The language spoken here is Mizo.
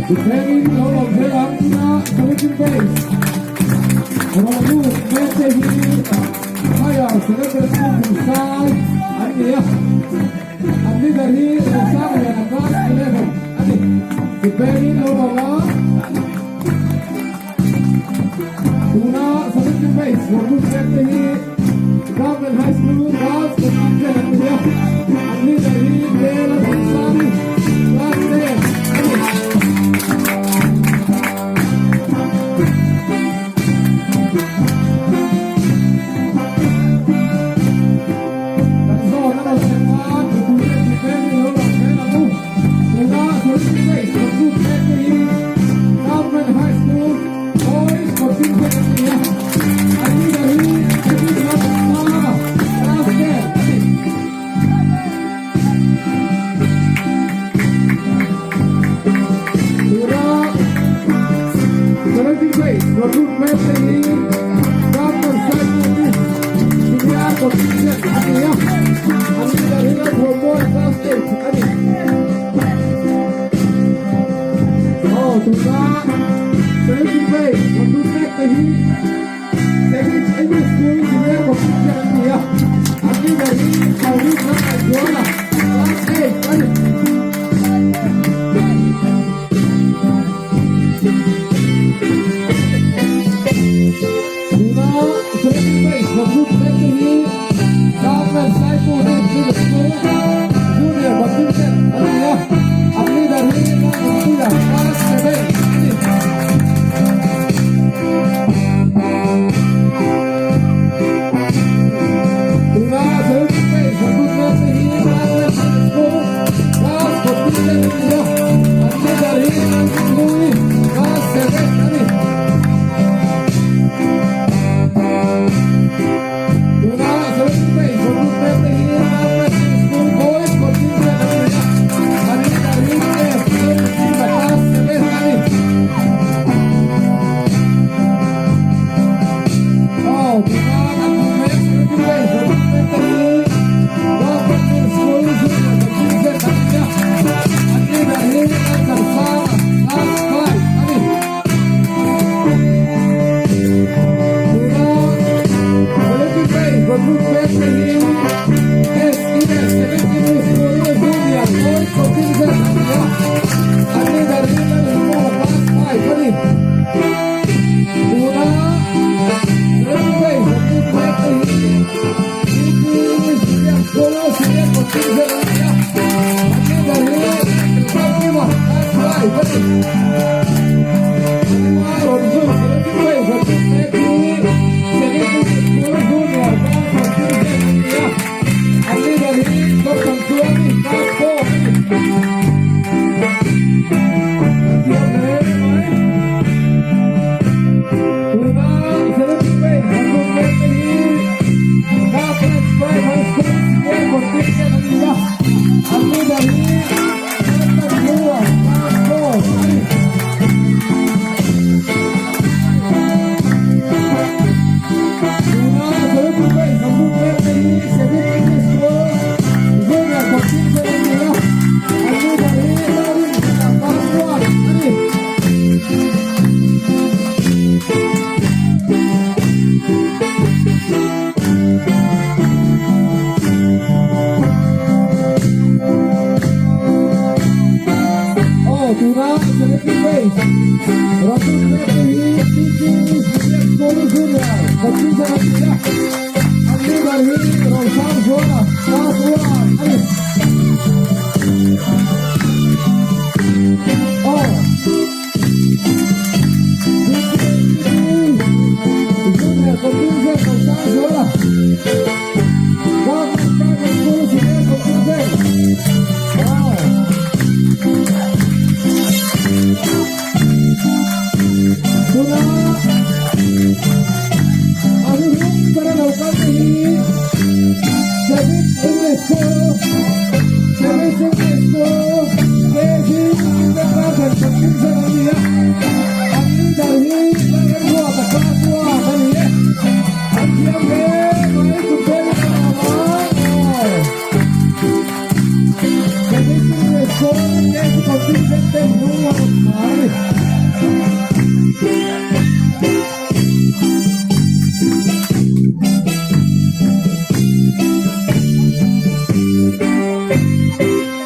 Defending lo awm zel ang tuna Saluting Base rawn lut mek te hi Higher Secondary School Phungsai an ni a, an leader hi Rosangliana Class 11 a ni. Defending lo awm a, tuna Saluting Base rawn lut mek te hi Government High School Girls Contingent an ni a, an leader hi Bela Thansani Class 10 a ni. Kan zawn a rawn thlen khan mipui te thuthleng hi lo lang zel ang u. Tuna Saluting Base rawn lut mek te hi Government High School Boys Contingent an ni a, an leader hi Kevin Lalsanga Class 10 a ni. Tuna Saluting Base rawn lut mek te hi Government Saipur Junior Contingent an ni a, an leader hi Lalthawmawia Class 8 a ni. Aw tuna Saluting Base rawn lut mek te hi Saint English School Junior Contingent an ni a, an leader hi Alvin Lalngaihzuala Class 8 a ni. Tuna Saluting Base rawn lut mek te hi Government Saipur Middle School Junior Contingent an ni a, an leader hi Lalnunpuia Class 7 a ni. Tuna Saluting Base rawn lut mek te hi Government Middle School Class Contingent an ni a, an leader hi Lalnunpuii Class 7 a ni. Tuna Saluting Base rawn lut mek te hi Government Middle School Boys Contingent an ni a, an leader hi F Lalnunpuii Class 7 a ni. Aw, tuna kan hmu mek Saluting Base rawn lut mek te hi Government Middle School Junior Contingent an ni a, an leader hi Lalzarsanga Class 5 a ni. Tuna Saluting Base rawn lut mek te hi SES Secondary School Junior Boys Contingent an ni a, an leader hi Lalhimawma Class 5 a ni. Tuna Saluting Base rawn lut mek te hi CP English Medium School Senior Contingent an ni a, an leader hi Lalkima Class 5 a ni. Rawn zui Saluting Base rawn lut mek hi Secondary School Junior Boys Contingent an ni a. Ni.